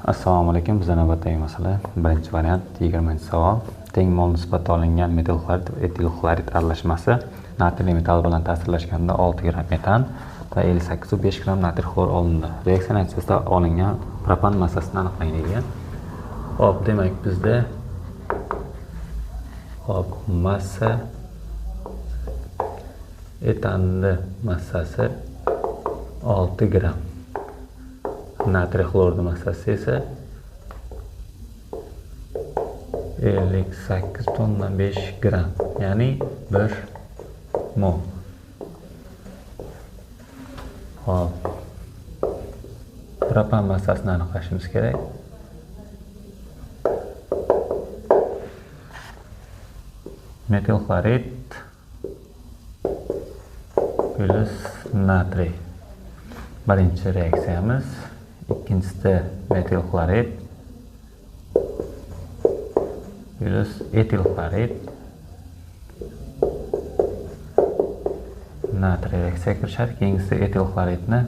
Assalomu alaykum. Bizda navbatdagi masala. Birinchi variant, 20-savol. Teng mol nisbati olingan metil xlorid va etil xlorid aralashmasi natriy metall bilan ta'sirlashganda 6 gram metan va 58,5 gram natriy xlor olindi. Reaksiya natijasida olingan propan massasini aniqlang degan. Xo'p, demak bizda xo'p, massa etanni massasi 6 gram. Natriy xlorni massasi esa 58,5 gram, ya'ni 1 mol. Xo'p, propan massasini aniqlashimiz kerak. Metil xlorid plus natriy. Birinchi reaksiyamiz. Ikkinchisida metil xlorid plus etil xlorid natriy reaksiyaga kirishadi. Keyingisida etil xloridni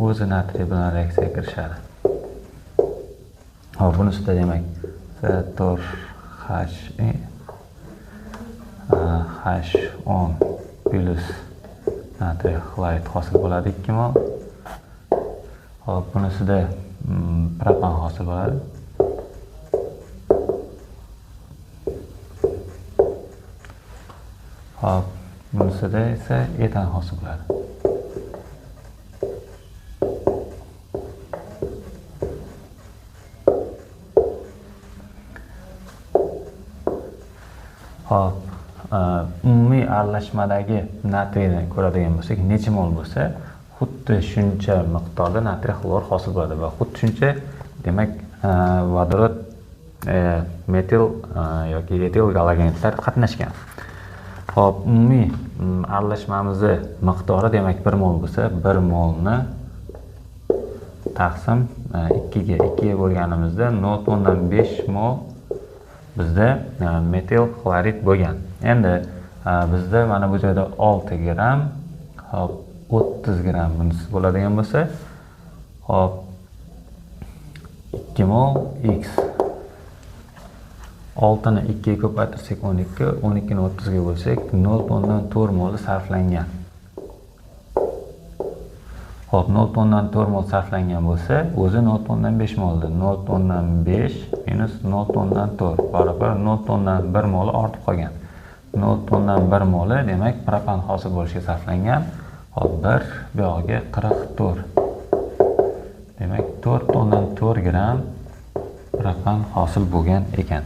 o'zi natriy bilan reaksiyaga kirishadi. Hop, bunisida demak C4 H10 plus natriy xlorid hosil bo'ladi 2 mol. Hop, bunisida propan hosil bo'ladi. Hop, bunisida esa etan hosil bo'ladi. Hop, umumiy aralashmadagi natriyni ko'radigan bo'lsak, necha mol bo'lsa, xuddi shuncha miqdorda natriy xlor hosil bo'ladi va xuddi shuncha demak vodorod, metil yoki etil galogenidlar qatnashgan. Xo'p, umumiy aralashmamizni miqdori demak 1 mol bo'lsa, 1 molni taqsim 2ga bo'lganimizda 0,5 mol bizda metil xlorid bo'lgan. Endi bizda mana bu joyda 6 gram, hop, 30 gram bunisi bo'ladigan bo'lsa, hop, 2 mol x. 6 ni 2 ga ko'paytirsak 12, 12 ni 30 ga bo'lsak 0,4 mol sarflangan. Hop, 0,4 mol sarflangan bo'lsa, o'zi 0,5 moldi. 0,5 minus 0,4 barobar 0,1 moli ortib qolgan. 0,1 moli demak propan hosil bo'lishiga sarflangan. Hop, 1 bu yog'iga 44. Demak 4,4 gram propan hosil bo'lgan ekan.